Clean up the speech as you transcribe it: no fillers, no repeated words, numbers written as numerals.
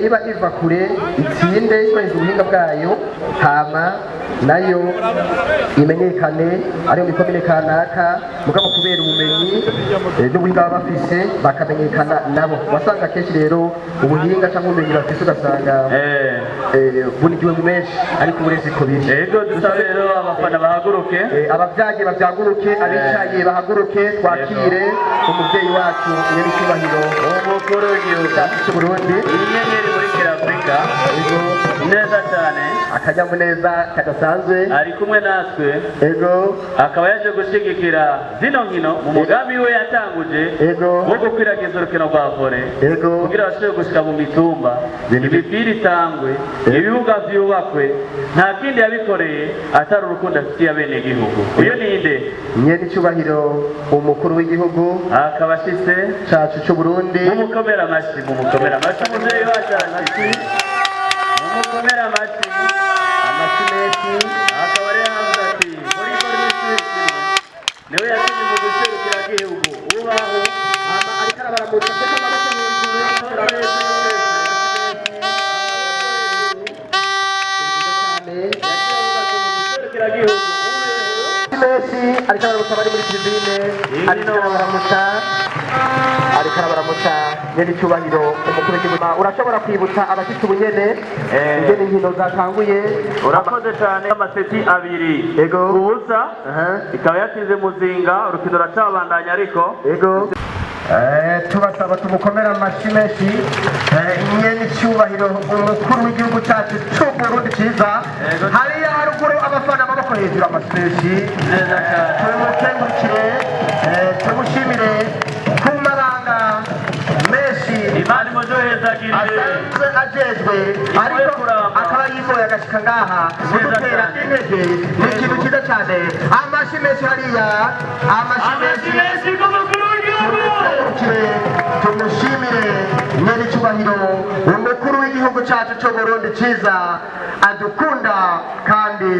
Iba iva kure itsinde ikoresheje ubuhinga bwayo, hama nayo imenyekane ariyo mikomine kanaka. Mugabo kubera ubumenyi n'ubuhinga baba bafise, bakamenyekana nabo. Wasanga kenshi rero ubuhinga cyangwa ubumenyi bafise ugasanga bunigiwe mu menshi, ariko uburezi ko biri. Ego, dusabe rero abafana bahaguruke. Abavyagiye bavyaguruke, abicaye bahaguruke, twakire umuvyeyi wacu nyenicyubahiro umukuru w'igihugu cyacu cy'u Burundi. Inyenyeri muri Afurika. Ego. Neza cyane. Akanyamuneza kadasanzwe. Ari kumwe natwe. Ego. Akaba yaje gushyigikira zino nkino mu mugambi we yatanguje wo gukwiragiza urukino rwa volley kugira bashobore gushika mu mitumba, imipira itangwe, ibibuga vyubakwe. Nta kindi yabikoreye atari urukundo afitiye abenegihugu. Uyu ninde? Nyenicyubahiro umukuru w'igihugu akaba ashitse cyacu cy'u Burundi. Mumukomere amashyi, mumukomere amashyi, umuvyeyi wacu arashitse, mumukomere amashyi. Amashyi menshi. Akaba rero yavuze ati volleyball n'ishure kimwe, niwe yatumye mu gihugu ubaho. Hama ariko arabaramutsa, ateka amaboko hejuru. Cyane. Gihugu. Menshi. Ariko arabaramutsa bari muri tribune, ariko arabaramutsa, ariko arabaramutsa nyenicyubahiro umukuru w'igihugu. Urashobora kwibutsa abashyitsi ubunyene ingene inkino zatanguye? Urakoze cyane. Amaseti 2 ku busa. Ikaba yatsinze Muzinga. Urukino ruracabandanya ariko. Ego. Tubasaba tumukomere amashyi menshi, nyene icyubahiro umukuru w'igihugu cyacu cy'u Burundi cyiza. Hariya haruguru abafana, amaboko hejuru, amashyi menshi. Neza cyane. Tumukengurukire, tumushimire ku mabanga menshi Imana imuduhezagirire. asanzwe ajejwe, ariko kuramba. Akaba yigoye agashika ngaha kudutera cyane. intege, ni ikintu cyiza cyane. Amashyi menshi hariya, amashyi Amashyi menshi. menshi ku mukuru w'igihugu. Tumukengurukire, tumushimire nyene icyubahiro umukuru w'igihugu cyacu cy'u Burundi cyiza, adukunda kandi.